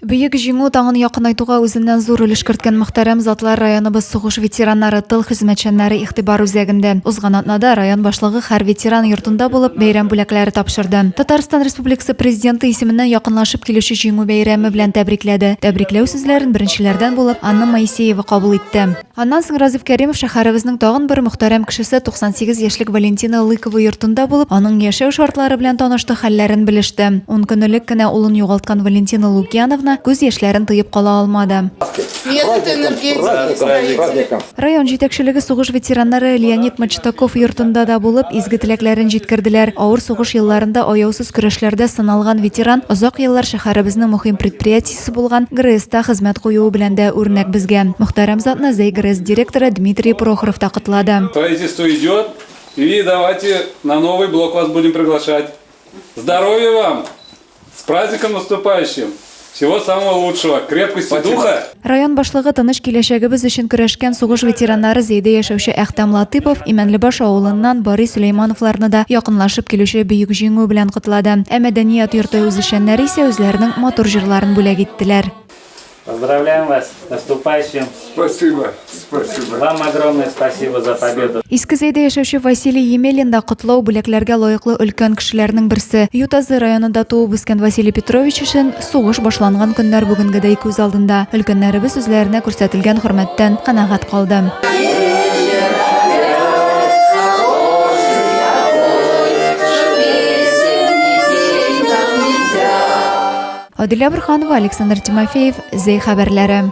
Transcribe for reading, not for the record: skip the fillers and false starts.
Бөек Җиңү таңын якынайтуга үзеннән зур өлеш керткән мөхтәрәм затлар районыбыз сугыш ветераннары, тыл хезмәтчәннәре игътибар үзәгендә. Узган атнада район башлыгы һәр ветеран йортында булып, бәйрәм бүләкләре тапшырды. Татарстан Республикасы Президенты исеменнән якынлашып килүче Җиңү бәйрәме белән тәбрикләде. Тәбрикләү сүзләрен беренчеләрдән булып Анна Моисеева кабул итте. Аннан соң Разиф Кәримов шәһәребезнең тагын бер мөхтәрәм кешесе 98 яшьлек Валентина Лыкова йортында булып, аның яшәү шартлары белән танышты, хәлләрен белеште. Ун көн элек кенә улын югалткан Валентина Лукьяновна күз яшьләрен тыеп кала алмады. Район җитәкчелеге сугыш ветераннары Леонид Мачтаков йортында да булып, изге теләкләрен җиткерделәр. Авыр сугыш елларында аяусыз көрәшләрдә сыналган ветеран озак еллар шәһәребезнең мөһим предприятиесе булган ГРЭСта хезмәт куюы белән дә үрнәк безгә. Мөхтәрәм затны Зәй ГРЭС директоры Дмитрий Прохоров та котлады. Строительство идет, и давайте на новый блок вас будем приглашать. Здоровья вам! С праздником наступающим! Всего самого лучшего, крепкости духа! Район башлыгы тыныч киләчәгебез өчен көрәшкән сугыш ветераннары Зәйдә яшәүче Әхтәм Латыпов, Имәнлебаш авылыннан Бари Сөләймановларны да якынлашып килүче Бөек Җиңү белән котлады. Ә мәдәният йорты үзешчәннәре исә үзләренең матур җырларын бүләк иттеләр. Поздравляем вас с наступающим. Спасибо, спасибо. Вам огромное спасибо за победу. Иске Зәйдә яшәүче Василий Емелин да котлау, бүләкләргә лаеклы өлкән кешеләрнең берсе. Ютазы районында туып үскән Василий Петрович өчен сугыш башланган көннәр бүгенгедәй күз алдында. Өлкәннәребез үзләренә күрсәтелгән хөрмәттән канәгать калды. Адилә Борһанова, Александр Тимофеев, Зәй хәбәрләре.